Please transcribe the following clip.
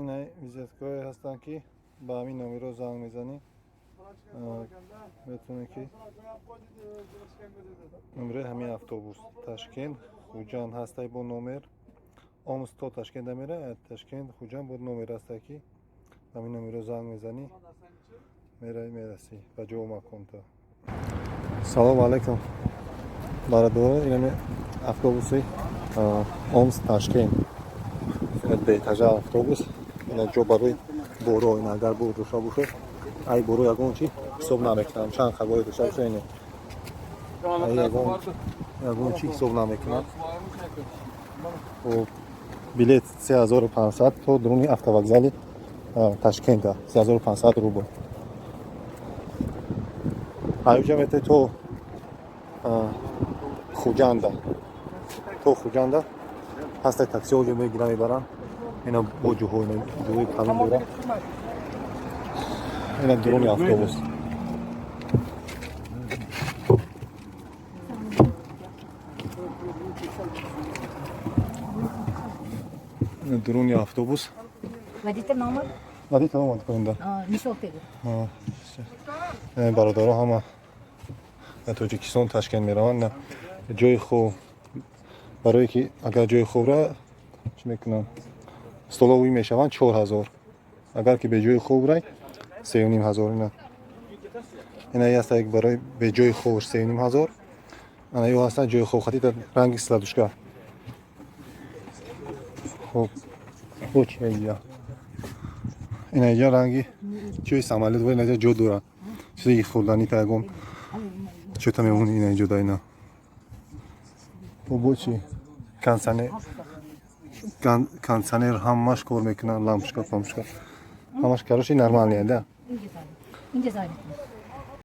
Ина визиткаҳое ҳастанд, ки ба ҳамин номерҳо занг мезанӣ, метавонӣ ки номерои ҳамин автобус Ташкент Хуҷанд ҳастай, бо номер Омск то Ташкента мера, Ташкент Хуҷанд бо номер ҳастай, ки ҳамин номерҳо занг мезанӣ, мераи, мерасӣ ба ҷову маконта. Салому алайкум, бародарон. Инами автобуси Омск Ташкент, беэтажа автобус. Ина ҷо барои боро. Ина агар бор дошта бошад, ай боро ягон чи ҳисоб намекунам. Чанд хабое дошта боша, ине ягон чи ҳисоб намекунам. Хоб, билет 3500 то дуруни автовокзали Ташкента, 3500 рубл. Аюҷа мете то Хуҷанда, то Хуҷанда ҳастай таксиҳо ҷо мегирам, мебарам. Ина бо ҷоҳо, ина ҷоҳои калон дора. Ина дуруни автобус. Ина дуруни автобус. Водитель номер? Водитель омад поинда. Нишон пегу. Бародаро ҳама дар Тоҷикистон Ташкент мераванд. На ҷои хоб, барое ки агар ҷои хобра чӣ мекунанд, столовый мешаванд 4000, агар ки беҷои хоб рай, 3500. Ина ҳаста як барои беҷои хобш 3500, ана ё ҳастан ҷои хоб хати ранги складушка. Хоб, бо чи иҷа? Ина иҷа ранги ҷои самолёт ва ина иҷа ҷо дорад, чизи хӯрданӣ та, ягон чӯта мемонӣ ина иҷо да. Ина бо чи кондиционер, кондиционер ҳамаш кор мекунад, лампочка, пампочка ҳамаш, короче, нормальный да. Инҷа зайд.